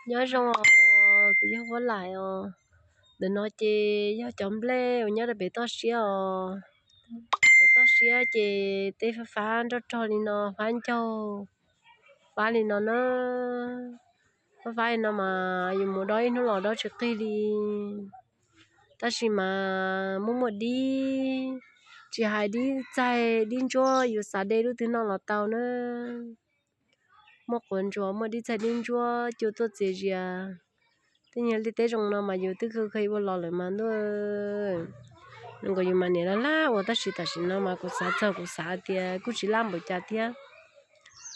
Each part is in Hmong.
Nyob zoo os, kuv yog Huab Laim os. Ntawm no ces yog cov nplej uas nyob rau pem toj siab os. Pem toj siab ces tej fab fab nroj rog li no, fab ncaug, fab li no na. Fab fab li no mas yus mus dob ib hnub los dob tsis qig li. Tab sis mas muaj muaj dib, tsis hais dib txaig dib ntsuab yus xav de lub twg noj los tau na. Muaj quav ntsuas, muaj dib txaig dib ntsuab cua tuaj txias zias. Tej niag liaj teb zoo no mas yus twb khaws khaws ua los lawm mas ntuj. Nkaus yus mas niam laj laj ua tab sis tam sim no mas kuv xav txog kuv xav tias kuj tsis laj npaum cas thiab.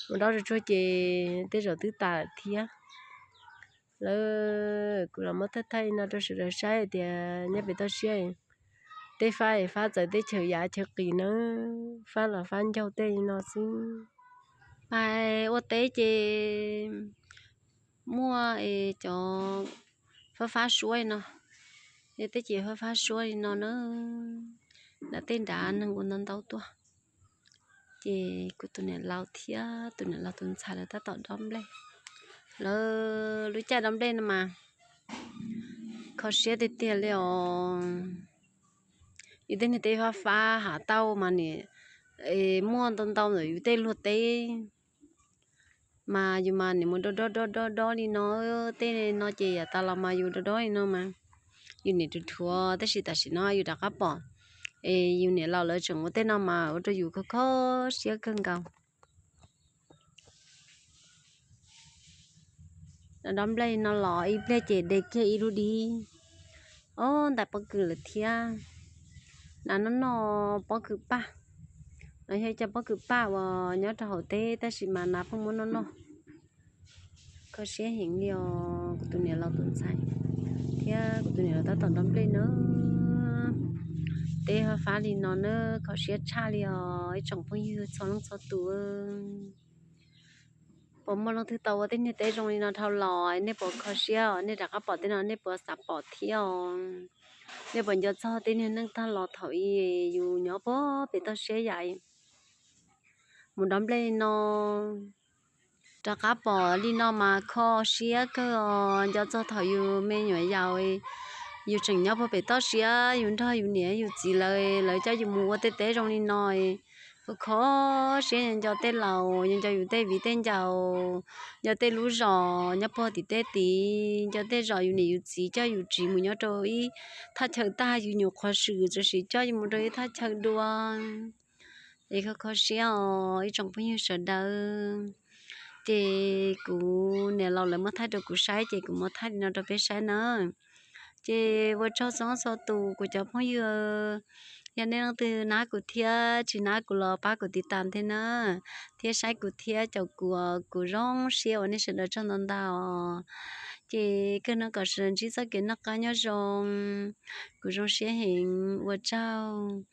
Mus dob tsuag tsuag ces tej zaum twb tas lawm thiab. Lawv kuv los muab thaij thaij no rau sawv daws saib tias nyob pem toj siab tej fab es fab txawv teb chaws yav chaw qis na, fab los fab ncaug tej li no xwb. Pais ua teb ces muaj es cov fab fab suab li no, tej ces fab fab suab li no na, nram tej nrad neeg ua ntau ntau tuaj. Ces kuv tus niam laus thiab tus niam laus tus ntxhais lawv tab tom dob nplej. Lawv lub caij dob nplej no mas kho siab tiag tiag li os. Yus tej niag teb fab fab hav tauj mas nim muaj ntau ntau ntawm yus tej luag teb. Mas yus mas nim mus dob dob dob dob dob li no, tej no ces yav tas los mas yus dob dob li no mas yus nim dhuav dhuav, tab sis tam sim no yus rov qab pom es yus niam laus lawv tseem ua tej no mas ua rau yus kho kho siab kawg nkaus. Dob nplej no los ib pliag ces de kiag ib lub dib, ob ntais pob kws lawm thiab. Nas noj noj pob kws paj, no yog ib co pob kws paj uas nyob rau hauv teb tab sis mas nas pheej muab noj noj. Kho siab heev li os, kuv tus niam laus tus ntxhais thiab kuv tus niam laus tab tom dob nplej na. Teb fab fab li no na, kho siab tshaj li os ib tsoom phooj ywg txhua leej txhua tus. Puas muaj leej twg tau ua tej niag teb zoo li no dhau los, nej puas kho siab os? Nej rov qab pom tej no nej puas xav pom thiab os? Nej puas nco txog tej niag neej tag los thaum ub yus nyob puag pem toj siab yam mus dob nplej li no? Rov qab pom li no mas kho siab kawg os. Nco txog thaum yus me nyuam yaus, yus tseem nyob puag pem toj siab, yus nrog yus niam yus txiv lawv, lawv coj yus mus ua tej teb zoo li no, kho kho siab. Yus nco tej laus, yus nco yus tej viv tej ncaus, nco tej lub zos nyob puag tim tej tid, nco tej zos yus niam yus txiv coj yus tsiv mus nyob rau ib thaj chaw tag, yus nyuam qhuav swm txawm sim coj yus mus rau ib thaj chaw dua. Es kho kho siab os ib tsoom phooj ywg sawv daws. Ces kuv niam laus lawv muab thaij rau kuv saib ces kuv muab thaij li no rau peb saib na. Ces ua tsaug txhua txhua tus kuv cov phooj ywg, yog nej leej twg nab kuv thiab tsis nab kuv los pab kuv tiv tas thiab na, thiab saib kuv thiab caum kuv, kuv zoo siab ua nej sawv daws tsaug ntau ntau os. Ces kawg no kom sawv daws ntsib txoj kev noj qab nyob zoo. Kuv zoo siab heev, ua tsaug.